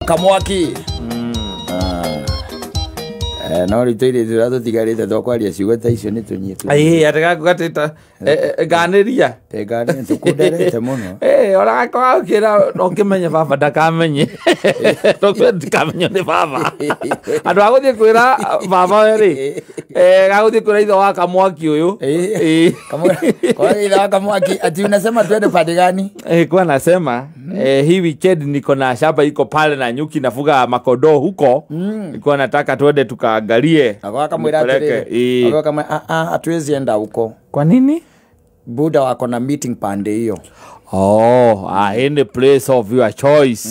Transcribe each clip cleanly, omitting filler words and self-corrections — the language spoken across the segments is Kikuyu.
Kamwaki. No rĩu tũirĩtu tũrĩa tũtigarĩte twakwaria ciugo ta icio nĩ tũnyitwo. Ĩĩ, atĩ ganĩria. Tengane tũkunderete mũno. Ona gakorwo gakĩra no kĩmenye baba ndakamenye. Ndikamenywo nĩ baba. Andũ a gũthiĩ kwĩra baba we rĩ, gagũthiĩ kwĩra ithe wa Kamwaki ũyũ. Ĩĩ. Kwa ithe wa Kamwaki ati unasema twende pande gani? Kwa nasema hii weekend niko na shamba iko pale na nyuki nafuga makondoo huko. Nilikuwa nataka twende tukaangalie. Akamwĩra atĩrĩrĩ. Akamwĩra a hatuwezi enda huko. Kwa nini? Buda wako na meeting pande hiyo. Oh, any place of your choice.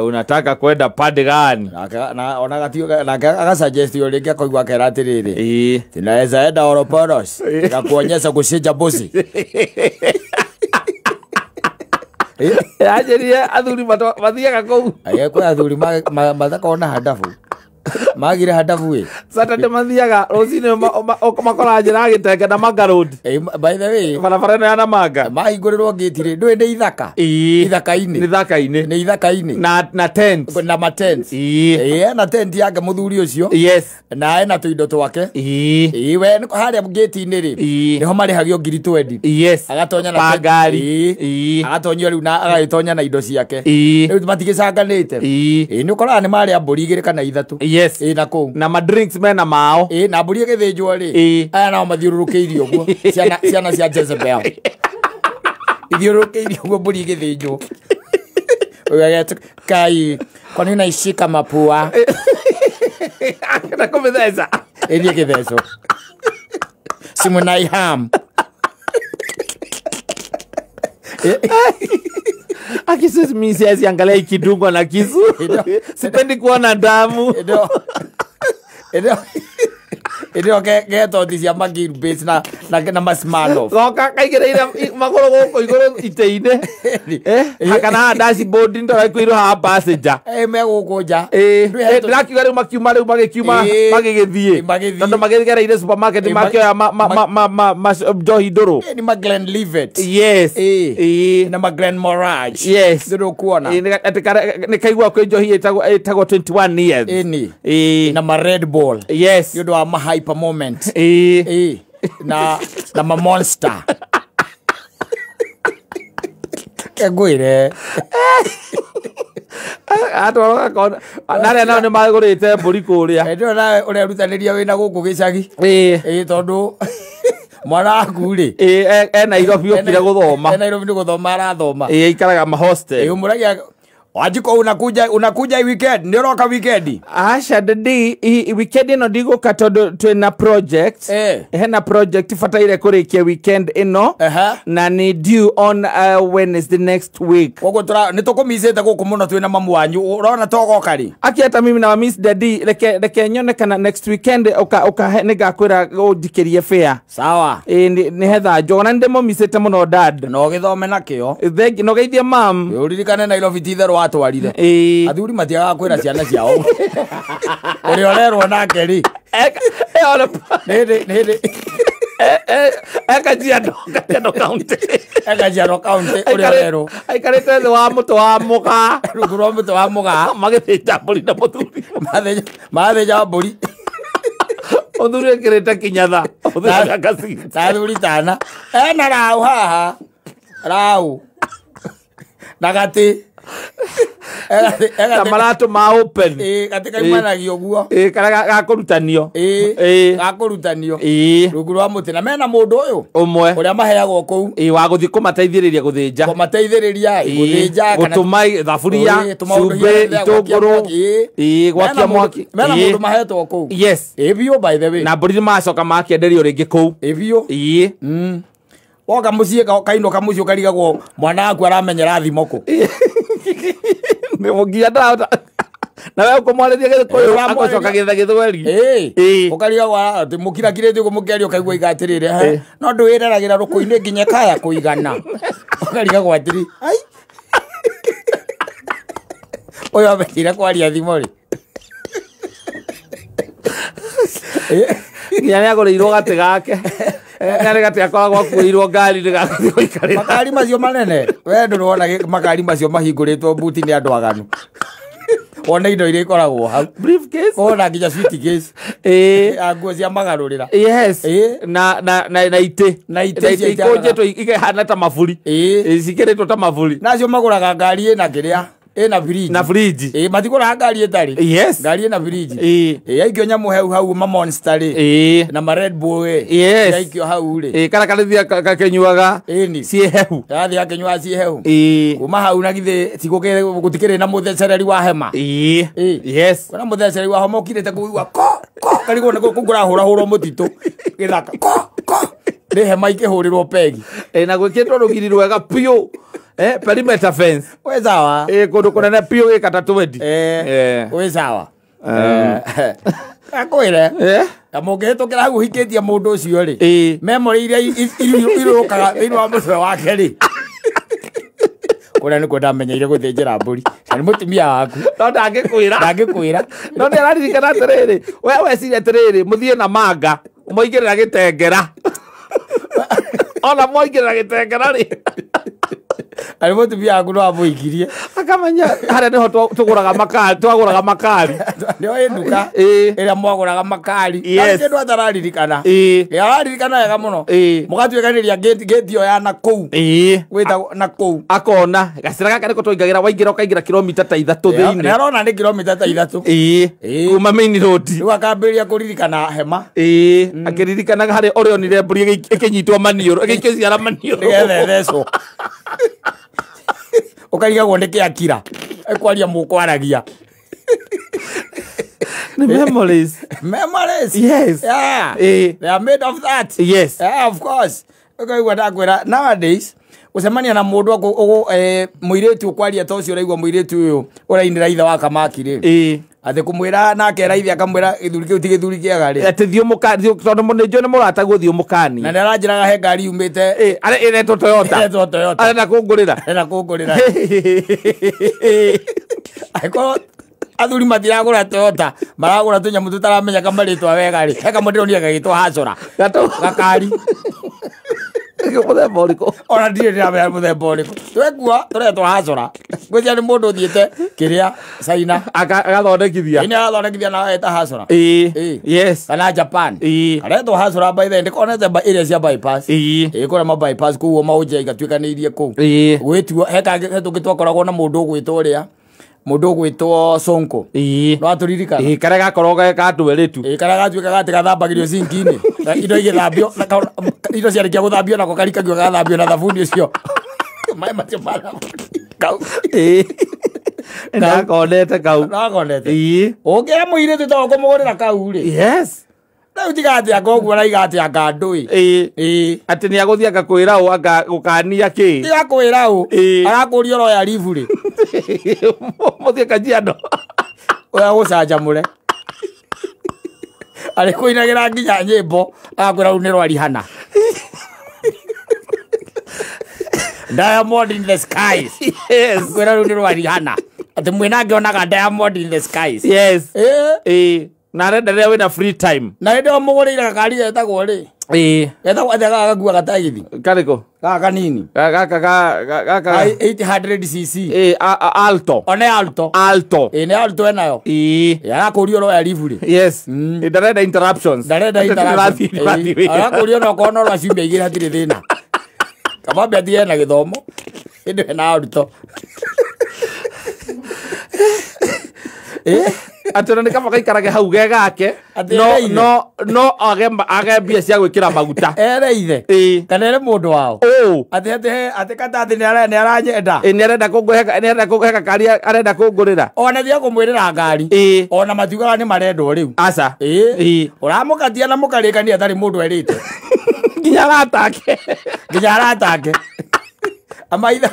Unataka kwenda pande gani? Na ona akasuggest yule rĩngĩ akoigua akera atĩrĩrĩ. Tunaweza enda Oroporos. Nikakuonyesha kuchinja mbuzi. Anjĩrire athuri mathiaga kũu. Kwĩ athuri matakona handabu. Magire handabu ĩ. Saturday mathiaga rũcinĩ makora njĩra gĩtenge na Manga Road. By the way, barabara ĩno ya Namanga. Mahingũrĩrwo gate rĩ, ndũĩ nĩ ithaka. Ithaka-inĩ. Nĩ ithaka-inĩ. Nĩ ithaka-inĩ. Na tent. Na ma tent. Ĩĩ, ena tent yake mũthuri ũcio. Yes. Na ena tũindo twake. Ĩĩ. We harĩa gate-inĩ rĩ. Nĩho marĩhagio ngiri 20. Yes. Agatonya na ngari. Ĩĩ. Agatonyio rĩu na agagĩtonya na indo ciake. Ĩĩ. Rĩu matigĩcanganĩte. Ĩĩ. Nĩ ũkoraga nĩ marĩa mbũri igĩrĩ kana ithatũ. Yes. Na kũu. Na ma drinks mena mao. Na mbũri ĩgĩthĩnjwo rĩ. Aya nao mathiũrũrũkĩirie ũguo. Ciana cia Jezebel. Ithiũrũrũkĩirie ũguo mbũri ĩgĩthĩnjwo. Kai, kwa nini unaishika mapua? Na kũmĩtheca. Ĩthiĩ gĩtheco. Simunaiham. Akisisi mimi siwezi angalia ikidungwa na kisu. Sipendi kuona damu. Ĩno getoti cia Magil Base na Masmalo. Goka kaigĩrĩire magũrũ gũkũ igũrũ itĩ-inĩ. Kana haha dashboard ndĩrakwĩrwo haha passenger. Megũkũ nja. Ndĩrakiuga rĩu makiuma rĩu magĩkiuma magĩgĩthiĩ. Tondũ magĩgereire supermarket makĩoya njohi ndũrũ. Nĩ ma Glenlivet. Yes. Na ma Glenmorangie. Yes. Ndũkuona. Nĩ kaigua kwĩ njohi ĩtagwo 21 years. Na ma Red Bull. Yes. Nĩ ũndũ wa ma hyper moment. Na ma monster. Kegwire. Atwaro gakona. Na nao nĩ magũrĩte mbũri kũrĩa. Ndĩrona nawe ũrerutanĩria wĩna gũkũ gĩcagi. Tondũ mwana waku rĩ. E Nairobi okire gũthoma. E Nairobi nĩ gũthoma arathoma. Aikaraga ma hostel. Ũmũragia Wanjiko unakuja weekend, nĩ ũroka weekend? Aca daddy, weekend ĩno ndigũka tondũ twĩna project. Hena project bataire kũrĩkia weekend ĩno. Na nĩ due on Wednesday next week. Koguo nĩ tũkũmicĩte gũkũ mũno twĩna mamu wanyu, ũrona togoka rĩ? Aki hata mimi na miss daddy, reke nyone kana next weekend ũka nĩngakwĩra ũnjikĩrie fare. Sawa. Nĩ hetha njogo na nĩndĩmũmicĩte mũno dad. Na ũgĩthome nakĩo. Thengi, na ũgeithie mam. Ũririkane Nairobi ti itherũ watwarire. Athuri matiagaga kwĩra ciana ciao. Ũrĩa ũrerwo nake rĩ. Nĩ Kajiado County. Kajiado County ũrĩa ũrerwo. Aikarĩte thĩ wa mũtĩ wa mũgaa. Rungu rwa mũtĩ wa mũgaa. Magĩthĩnja mbũri na mũthuri. Mathĩnja mbũri. Mũthuri ekĩrĩte kinyatha. Athuri tana. Ena rau haha. Rau. Na gatĩ. Ta maratũ ma open. Gatĩ kaumanagia ũguo. Karĩa gakũrutanio. Gakũrutanio. Rungu rwa mũtĩ. Na mena mũndũ ũyũ ũmwe ũrĩa maheagwo kũu. Wa gũthiĩ kũmateithĩrĩria gũthĩnja. Kũmateithĩrĩria gũthĩnja. Gũtũma thaburia, cumbĩ, itũngũrũ. Gwakia mwaki. Mena mũndũ mahetwo kũu. Yes. Biũ by the way. Na mbũri nĩmacoka makĩenderio rĩngĩ kũu. Biũ. Woka mũciĩ kainũka mũciĩ ũkarigagwo mwana waku aramenyera thimũ kũ. Nginya ndarahota. Na we ũkũmwarĩria Gĩkũyũ agũcoka Gĩthweri. Ũkarigagwo atĩ mũkirakirĩte ũguo mũkĩaria ũkaigua iga atĩrĩrĩ, no ndwĩreragĩra rũkũ-inĩ nginya kaya kũigana. Ũkarigagwo atĩrĩ, ai. Ũyũ amenyire kwaria thimũ rĩ. Nginya nĩagũrĩirwo gatĩ gake. Nĩ gatĩ akoragwo akuĩirwo ngari nĩgathiĩ gũikarĩra. Makari macio manene. We ndũrĩ wona makari macio mahingũrĩtwo mbuti nĩ andũ aganu. Wone indo iria ikoragwo hau. Briefcase. Wona nginya suitcase. Ĩĩ. Nguo cia magarũrĩra. Yes. Ĩĩ. Na itĩ. Na itĩ cia ikũnjĩtwo ikahana ta maburi. Ĩĩ. Cikĩrĩtwo ta maburi. Nacio magũraga ngari ĩna kĩrĩa, ĩna fridge. Na fridge. Ĩĩ, matigũraga ngari ĩtarĩ. Yes. Ngari ĩna fridge. Ĩĩ. Ĩĩ, aikio nyamũ heu hau ma Monster rĩ. Ĩĩ. Na ma Red Bull ĩ. Yes. Aikio hau rĩ. Ĩĩ, kana karĩthia gakĩnyuaga Ĩni. ciĩ hehu. Gathiĩ gakĩnyuaga ciĩ hehu. Ĩĩ. Kuma hau na githĩ gũtikĩrĩ na mũthecereri wa hema. Ĩĩ. Ĩĩ. Yes. Kwĩna mũthecereri wa hema ũkirĩte kũigua ko ko karigwo nĩ kũu kũrahũrahũrwo mũtitũ gĩthaka ko ko nĩ hema ikĩhũrĩrwo pegi. Ĩĩ, na gwĩkĩtwo rũgiri rwega biũ. Perimeter fence. Wĩ sawa. Ĩĩ, kũndũ kũnene biũ gĩkata twendi. Wĩ sawa. Akwĩre. Na mũngĩhĩtũkĩra hau ũhikĩtie mũndũ ũcio rĩ. Ĩĩ. Memory iria irũrũkaga thĩinĩ wa mũtwe wake rĩ. Kũrĩa nĩkuo ndamenyeire gũthĩnjĩra mbũri. Na nĩ mũtumia waku. No ndangĩkwĩra. Ndangĩkwĩra. No nĩ araririkana atĩrĩrĩ, we weciria atĩrĩrĩ, mũthiĩ na manga, mwaingĩrĩra gĩtengera. Ona mwaingĩrĩra gĩtengera rĩ. Arĩ mũtumia waku no amũikirie. Akamenya harĩa nĩho tũgũraga makari, twagũraga makari. Nĩho ĩ nduka. Ĩĩ. Ĩrĩa mwagũraga makari. Yes. Ndarĩ kĩndũ atararirikana. Ĩĩ. Ĩ, araririkana wega mũno. Ĩĩ. Mũgatuĩkanĩria gate ĩyo ya nakũu. Ĩĩ. Gwĩtagwo nakũu. Akona gacĩra gaka nĩko twaingagĩra, waingĩra ũkaingĩra kilomita ta ithatũ Nĩ thĩinĩ. arona nĩ kilomita ta ithatũ. Ĩĩ. Ĩĩ. Kuma main road. Rĩu akambĩrĩria kũririkana hema. Ĩĩ. Akĩririkanaga harĩa ũrĩa onire mbũri ĩkĩnyitwo maniũrũ, ĩgĩciara maniũrũ. Nĩgetha ĩthecwo. Ũkarigagwo nĩ kĩ akira. Ekwaria mũkwaragia. Nĩ memories. Memories. Yes. Yeah. Ĩĩ. They are made of that. Yes. Yeah, of course. Ũkaigua ndakwĩra nowadays gũcemania na mũndũ mũirĩtu ũkwaria ta ũcio ũraigua mũirĩtu ũyũ ũrainĩra ithe wa kamaki rĩ. Ĩĩ. Atĩ kũmwĩra nake eraithi akamwĩra gĩthuri kĩu ti gĩthuri kĩega rĩ. Atĩ thiĩ ũmũkanie, tondũ nĩ njũĩ nĩ mũrataguo thiĩ ũmũkanie. Na nĩ aranjĩraga he ngari yumĩte. Ĩĩ, arĩa ĩretwo Toyota. Ĩretwo Toyota. Arenda kũngũrĩra. Arenda kũngũrĩra. Angĩkorwo athuri matiragũra Toyota, maragũra tũnyamũ tũtaramenyeka marĩtwa wega rĩ. He kamwe ndĩronire gagĩtwo Hacora. Gakari. Mũthemba ũrĩkũ? Ona ndirĩ ndĩramenya mũthemba ũrĩkũ. Twekua tũretwo Hacora. Ngwĩciria nĩ mũndũ ũthiĩte kĩrĩa China. Agathondekithia. Ĩĩ, nĩ arathondekithia na ageta Hacora. Ĩĩ. Ĩĩ. Yes. Kana Japan. Ĩĩ. Karetwo Hacora by the way, ndĩkonete area cia bypass. Ĩĩ. Ĩĩ, kũrĩa ma bypass kũu maũnja igatuĩkanĩirie kũu. Ĩĩ. Gwĩtuo he kangĩ he tũngĩ twakoragwo na mũndũ ũgwĩtwo ũrĩa. Mũndũ ũgwĩtwo Sonko. Ĩĩ. No atũririkana. Ĩĩ, karĩa gakoragwo ge ka twĩrĩtu. Ĩĩ, karĩa gatuĩkaga atĩ gathambagĩrio sinki-inĩ. Na indo igĩthambio, na indo ciarĩkia gũthambio nako karikagio gagathambio na thabuni ũcio. Maĩ macio ma thabuni. Kau. Ĩĩ. Nĩndakonete kau. Nĩwakonete? Ĩĩ. Ũngĩra mũirĩtu ta ũkũmũgũrĩra kau rĩ. Yes. Rĩu tiga atĩ anga ũguo araiga atĩ anga ndũĩ. Ĩĩ. Ĩĩ. Atĩ nĩ agũthiĩ agakwĩra ũ anga gũkania kĩ. Tiga kwĩra ũ. Ĩĩ. Arakũria ũroya ribu rĩ. Mũthiĩ Kajiado. Ũrĩa gũcanjamũre. Arĩ kũinagĩra nginya nyĩmbo agakwĩra rĩu nĩ rwarihana. Diamond in the skies. Yes. Kwĩra rĩu nĩ rwarihana. Atĩ mwĩna angĩonaga Diamond in the skies. Yes. Ĩĩ. Ĩĩ. Na arenda rĩrĩa wĩna free time. Na hĩndĩ ĩyo mũgũrĩire gakari getagwo rĩ. Ĩĩ. Getagwo atĩa gaka gakuaga tagithi? Karĩkũ? Gaka kanini. Gaka gaka. 800cc. Ĩĩ, Alto. O nĩ Alto. Alto. Ĩĩ, nĩ Alto enayo. Ĩĩ. Ĩĩ, arakũria ũroya ribu rĩ. Yes. Ndarenda interruptions. Ndarenda interruptions. Ndĩrathiĩ wĩra. Arakũria ona okorwo no rwa ciumia igĩrĩ hatirĩ thĩna. Kamwambe atige na gĩthomo. Hĩndĩ ĩyo ena arutwo. Ĩĩ. Atĩ ona nĩ kaba gaikarage hau ge gake. Atĩ No, ere ithe. no age mbia cia gwĩkĩra maguta. Ere ithe. Ĩĩ. Kana ere mũndũ wao. Ũ. Atĩ atĩ kata atĩ nĩ aranyenda. Ĩĩ, nĩ arenda kũngũhe, nĩ arenda kũngũhe gakari, arenda kũngũrĩra. Ona tiga kũmwĩrĩra ngari. Ĩĩ. Ona matiugaga nĩ marendwo rĩu. Aca. Ĩĩ. Ĩĩ. Ũramũkatia na mũkarĩkania atarĩ mũndũ erĩte. Nginya arata ake. Nginya arata ake. Amaitha.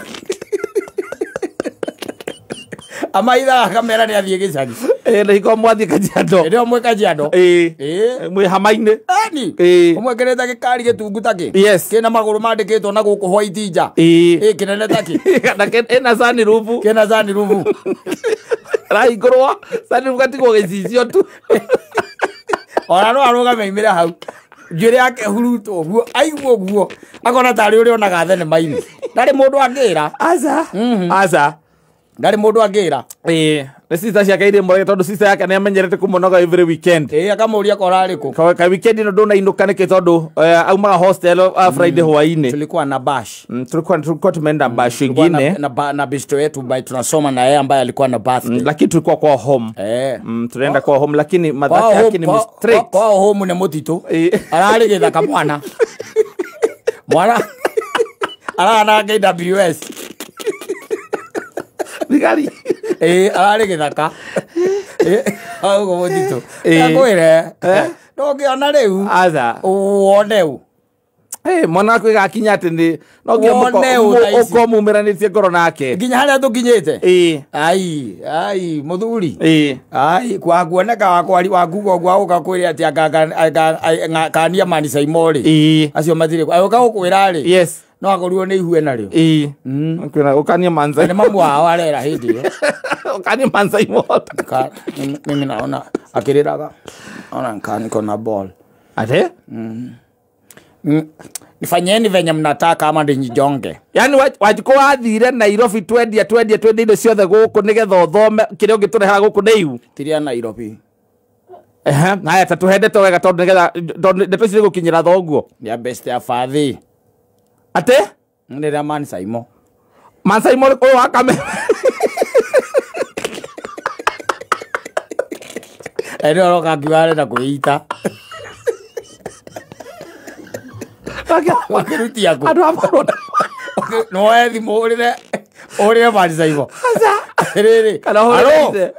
Amaitha akamera nĩ athiĩ gĩcagi. Ĩĩ, nĩ hingo mwathiĩ Kajiado. Hĩndĩ ĩyo mwĩ Kajiado. Ĩĩ. Ĩĩ. Mwĩ hama-inĩ. Ĩni. Ĩĩ. Ũmwĩkĩrĩte gĩkari gĩtungu ta kĩ. Yes. Kĩna magũrũ mandĩkĩtwo na gũkũ white nja. Ĩĩ. Ĩĩ, kĩnene ta kĩ. Na ĩna sunroof. Kĩna sunroof. Rahingũrwo, sunroof gatigwo gĩcicio tu. Ona no arũgame aimĩre hau. Njuĩrĩ yake hurutwo ũguo, aigua ũguo, akona tarĩ ũrĩa onaga thenema-inĩ. Ndarĩ mũndũ angĩra. Aca. Aca. Ndarĩ mũndũ angĩra. Ĩĩ, nĩ sister ciake irĩ mũrege tondũ sister yake nĩ amenyerete kũmũnoga every weekend. Ĩĩ, akamũria korarĩ kũ. Ka weekend ĩno ndũnainũka nĩkĩ tondũ aumaga hostel Friday hwainĩ. Tulikuwa na bash. Tulikuwa tumeenda bash Tulikuwa ingine. na bisto yetu by tunasoma na yeye ambaye alikuwa na birthday. Lakini tulikuwa kwa home. Tulienda kwa home lakini madhaki yake ni straight. Kwa home ni mutito. Ararĩ gĩthaka mwana. Mwana arana KWS. Thigari. Ararĩ gĩthaka. Hau ũguo mũtitũ. Ndakwĩre. Ndũngĩona rĩu. Aca. Wone ũ. Mwana waku ĩgakinya atĩ nĩ no nginya ũkorwo mumĩranĩtie ngoro nake. Nginya harĩa tũkinyĩte. Ai, ai, mũthuri. Ai, kwa kuoneka wakuga ũguo ũka kwĩre atĩ kania manicaimo rĩ. Acio matirĩ. Ũka gũkwĩra rĩ. Yes. No akorirwo nĩ ihue narĩo. Ĩĩ. Ũkania manzai. Nĩ mamu wao arera hĩndĩ ĩyo. Ũkania manzai moto. Mimi naona akĩrĩraga. Ona niko na ball. Ate? Nifanyeni venye mnataka ama ndinyijonge. Yaani Wanjikũ wathire Nairobi twendia indo ciothe gũkũ nĩgetha ũthome kĩrĩa ũngĩtũrehera gũkũ nĩ ihu. Tiria Nairobi. Haya ta tũhendete wega tondũ nĩgetha ndeto ici nĩgũkinyĩra thoguo. Nĩ best ya fathi. Ate? Nĩ rĩa Man Saimo. Man Saimo ũyũ wa Kameme. Ĩrĩa ũroka akiuga arenda kwĩita. Wakirutia kũ? Andũ a mũrũna. No woe thimũ ũrĩre Man Saimo. Rĩrĩ. Kana ũhũrĩre ithe.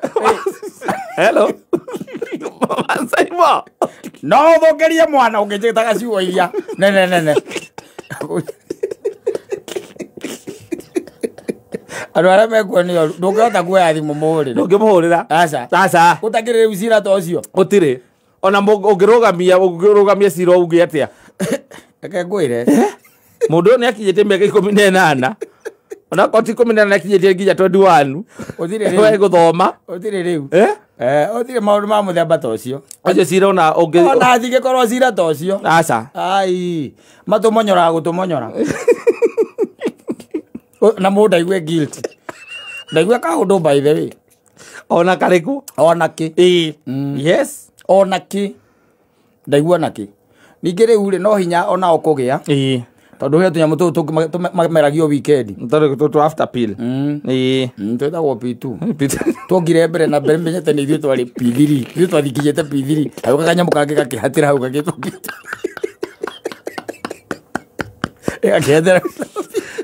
Hello. Man Saimo. No ũthũkĩrie mwana ũngĩnjĩtaga ciugo iria nene nene. Andũ arĩa mekuo nĩ oru ndũngĩhota kuoya thimũ mũhũrĩre. Ndũngĩmũhũrĩra. Aca. Aca. Gũtakĩrĩ rĩu cira ta ũcio. Gũtirĩ. Ona ũngĩrũgamia cira uge atĩa? Reke ngwĩre. Mũndũ ũyũ nĩ akinyĩtie mĩaka 18. Ona korwo ti 18 nĩ akinyĩtie nginya 21. Gũtirĩ rĩu. We gũthoma. Gũtirĩ rĩu. Gũtirĩ maũndũ ma mũthemba ta ũcio. Ũcio cira ona ũngĩ. Ona thingĩkorwo cira ta ũcio. Aca. Ai, matũmonyoraga gũtũmonyora. Na mũndũ aigue guilt. Ndaigue kaũndũ by the way. Ona karĩkũ? Ona kĩ. Yes. Ona kĩ. Ndaigua na kĩ. Ningĩ rĩu rĩ no hinya onao kũgĩa. Tondũ he tũnyamũ tũtũ tũmeragio weekend. Tondũ tũtũ after pill. Twĩtagwo P2. Tuongire mbere na mbere menyete nĩ ithuĩ twarĩ P3. Ithuĩ twathikinyĩte P3. Hau kanyamũ kangĩ gakĩhatĩra hau gagĩtwo P2. Gakĩhatĩra.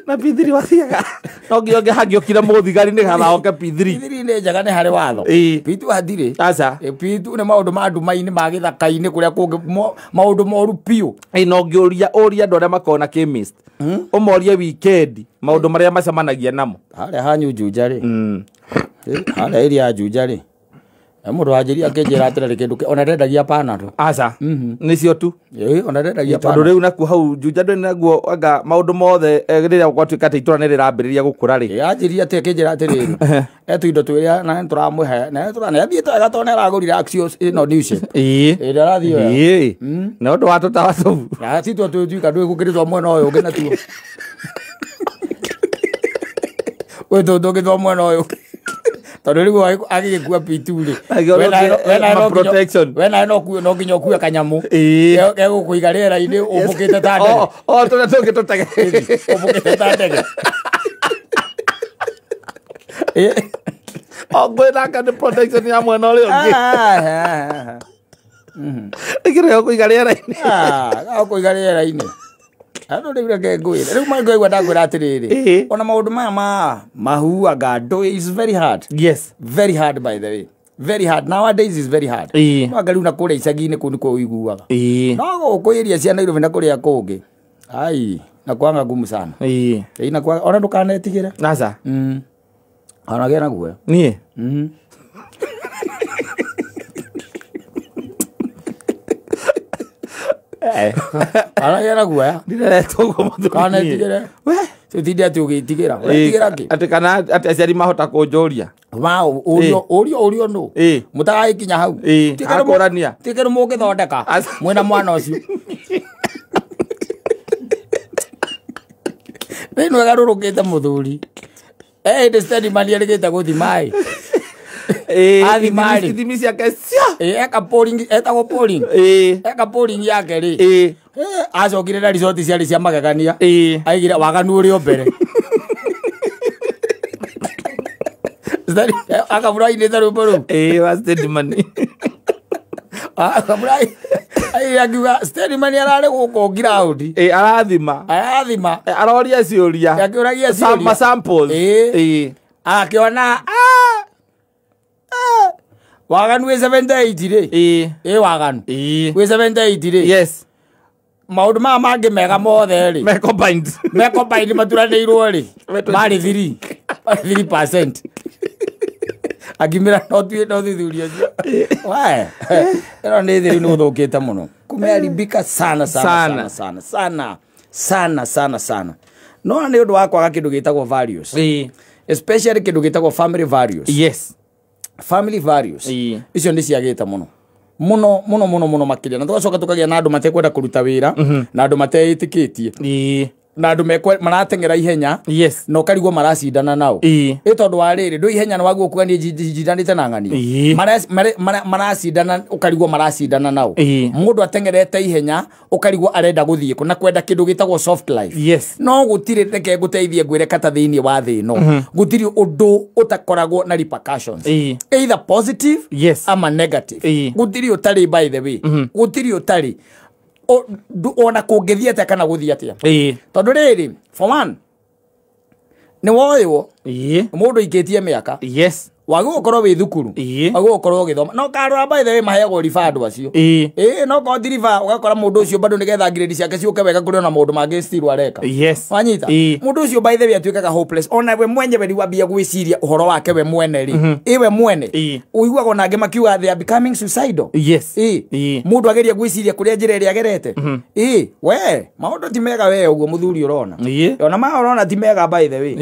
Na P3 wathiaga. No nginya ũngĩhangĩũkire mũthigari nĩgetha oke P3. P3 nĩ njega nĩ harĩ watho. P2 hatirĩ. Aca. P2 nĩ maũndũ ma nduma-inĩ ma gĩthaka-inĩ kũrĩa kũngĩ maũndũ moru biũ. Na ũngĩũria ũria andũ arĩa makoragwo na chemist. Ũmorie weekend maũndũ marĩa macemanagia namo. Harĩa hanyu Juja rĩ. Harĩa area ya Juja rĩ. Mũndũ wanjĩria akĩnjĩra atĩrĩrĩ kĩndũ ona ndendagia Panadol. Aca. Nĩcio tu. Ona ndendagia Tondũ Panadol. rĩu nakuo hau Juja ndũrĩ naguo anga maũndũ mothe rĩrĩa gwatuĩka atĩ itũra nĩ rĩrambĩrĩria gũkũra rĩ. Anjĩria atĩ akĩnjĩra atĩrĩrĩ. Etũindo twĩrĩa na nĩtũramũhe na nĩathiĩte wega tondũ nĩaragũrire Axios ĩno new shape. Ĩrĩa arathiĩ wega. Na ũndũ wa tũtawa tũu. Na ti tuo twĩtuĩka ndũĩ gũkĩrĩtwo mwena ũyũ ũngĩ natuo. Wĩ tũtũ tũngĩ mwena ũyũ. Tondũ rĩu agĩgĩkua P2 rĩ. We nawe no nginya ũkue kanyamũ. Gegũkũiga rĩera-inĩ ũmbũkĩte ta ndege. O tũrĩa tũngĩ tũtege. Ũmbũkĩte ta ndege. O ngwĩranga nĩ protection ya mwena ũrĩa ũngĩ. Ĩkĩrĩ gũkũiga rĩera-inĩ. Gagũkũiga rĩera-inĩ. Andũ rĩu reke ngwĩre. Rĩu mangĩigua ndakwĩra atĩrĩrĩ. Ona maũndũ maya ma mahu anga ndũĩ is very hard. Yes. Very hard by the way. Very hard. Nowadays is very hard. No anga rĩu na kũrĩa icagi-inĩ kũu nĩkuo ũiguaga. No gũkũ area cia Nairobi na kũrĩa kũngĩ. Ai, na kwanga ngumu sana. Na kwa ona ndũkanetigĩre. Aca. Ona gĩa na guoya. Niĩ? Ona gĩa na guoya. Ndireretwo ũguo mũthuri. Kanetigĩre. Tũtinde atĩ ũgĩtigĩra. Ũretigĩra kĩ? Atĩ kana atĩ aciari mahota kũnjũria. Ma ũrio ũrio ũrio nũ. Mũtagagĩkinya hau. Akũrania. Ti kĩndũ mũngĩthondeka. Mwĩna mwana ũcio. Thĩinĩ ĩgarũrũkĩte mũthuri. Hĩndĩ steady man erĩgĩte gũthima ĩ. Athima rĩ. Ithimi ciake cia. Eka polling, etagwo polling. Eka polling yake rĩ. Acokire na result ciarĩ cia magegania. Aigire waganu ũrĩ o mbere. Akabura ainĩte rwĩmbo rũu. Wa steady man. Akabura aigire akiuga steady man ararĩ gũkũ ground. Arathima. Arathima. Aroria ciũria. Akĩũragia ciũria. Samples. Akĩona waganu wĩ 78 rĩ. Waganu. Wĩ 78 rĩ. Yes. Maũndũ maya mangĩ mega mothe rĩ. Me combined. Me combined maturanĩirwo rĩ. Marĩ 3. 3%. Akimĩra no tuĩ no thuthuria ũcio. Wae. Ĩno nĩ thĩ nĩ gũthũkĩte mũno. Kumeharibika sana sana sana sana sana sana sana. No nĩ ũndũ wa kwaga kĩndũ gĩtagwo values. Especially kĩndũ gĩtagwo family values. Yes. Family values. Icio nĩ ciagĩte mũno. Mũno mũno mũno mũno makĩria. Na tũgacoka tũkagĩa na andũ matekwenda kũruta wĩra, na andũ mateĩtĩkĩtie. Na andũ marateng'era ihenya. Yes. Na ũkarigwo maracindana nao. Ĩ tondũ wa rĩrĩ ndũ ihenya nĩ waguo kuga niĩ njindanĩte na ng'ania. Maracindana ũkarigwo maracindana nao. Mũndũ ateng'erete ihenya ũkarigwo arenda gũthiĩ kũ na kwenda kĩndũ gĩtagwo soft life. Yes. No gũtirĩ reke ngũteithie ngwĩre kata thĩinĩ wa thĩ ĩno. Gũtirĩ ũndũ ũtakoragwo na repercussions. Either positive yes ama negative. Gũtirĩ ũtarĩ by the way. Gũtirĩ ũtarĩ. Ona kũngĩthiĩ atĩa kana gũthiĩ atĩa. Tondũ rĩrĩ for one nĩ woywo mũndũ aikĩtie mĩaka. Yes. Wagĩrĩirwo gũkorwo wĩ thukuru. Wagĩrĩirwo gũkorwo ũgĩthoma. No karora by the way maheagwo riba andũ acio. No korwo ti riba ũgakora mũndũ ũcio bado nĩgetha grade ciake ciũke wega kũrĩ ona maũndũ mangĩ still areka. Yes. Wanyita? Mũndũ ũcio by the way atuĩkaga hopeless. Ona we mwenyewe rĩu ambia gwĩciria ũhoro wake we mwene rĩ. We mwene. Ũiguaga ona angĩ makiuga they are becoming suicidal. Yes. Mũndũ ageria gwĩciria kũrĩa njĩra ĩrĩa agerete. We maũndũ ti mega we ũguo mũthuri ũrona. Ona ma ũrona ti mega by the way.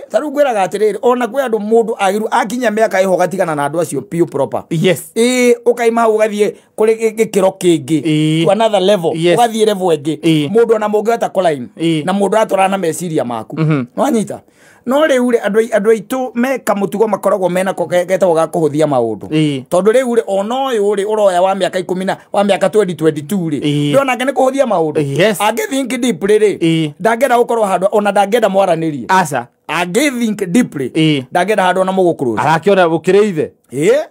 Ta rĩu ngwĩraga atĩrĩrĩ ona kwĩ andũ mũndũ agĩrĩirwo akinya mĩaka ĩho ũgatigana na andũ acio piũ proper. Yes. Ũkaima hau ũgathiĩ kũrĩ gĩkĩro kĩngĩ. To another level. Ũgathiĩ level ĩngĩ. Mũndũ ona mũngĩhota kũline. Na mũndũ aratwarana na meciria maku. Nĩwanyita? No rĩu rĩ andũ aitũ meka mũtugo makoragwo mena getagwo ga kũhũthia maũndũ. Tondũ rĩu rĩ ona ũyũ rĩ ũroya wa mĩaka 10 na wa mĩaka 2022 rĩ. Ndĩrona nĩ kũhũthia maũndũ. Yes. Angĩ think deeply rĩ. Ndangĩenda gũkorwo handũ ona ndangĩenda mwaranĩrie. Aca. Angĩ think deeply. Ndangĩenda handũ ona mũgũclose. Arakĩona gũkĩrĩ ithe.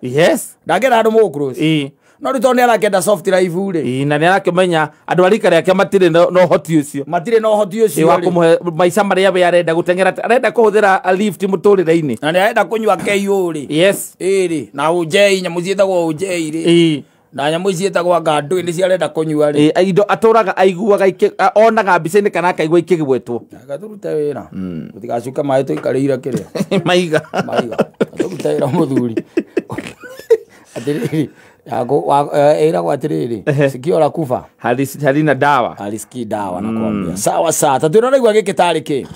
Yes. Ndangĩenda handũ mũgũclose. No rĩu tondũ nĩ arakĩenda soft life rĩ. Na nĩ arakĩmenya andũ a rika rĩake matirĩ na ũhoti ũcio. Matirĩ na ũhoti ũcio. Wa kũmũhe maica marĩa we arenda gũteng'era. Arenda kũhũthĩra lift mũtũrĩre-inĩ. Na nĩ arenda kũnyua KO rĩ. Yes. Rĩ. Na ũnjei nyamũ ciĩtagwo ũnjei rĩ. Na nyamũ ciĩtagwo anga ndũĩ nĩ ciarenda kũnyua rĩ. Indo atũraga aiguaga onaga mbica-inĩ kana akaigua ikĩgwetwo. Gatũrute wĩra. Tũtigacuke maĩ tũikarĩire kĩrĩa. Maiga. Maiga. Gatũrute wĩra mũthuri. Atĩrĩrĩ. Ĩragwo atĩrĩrĩ sikio la kufa halina dawa halisikii dawa nakwambia. Sawa sawa tatwĩra ũraigua gĩkĩ tarĩ kĩ.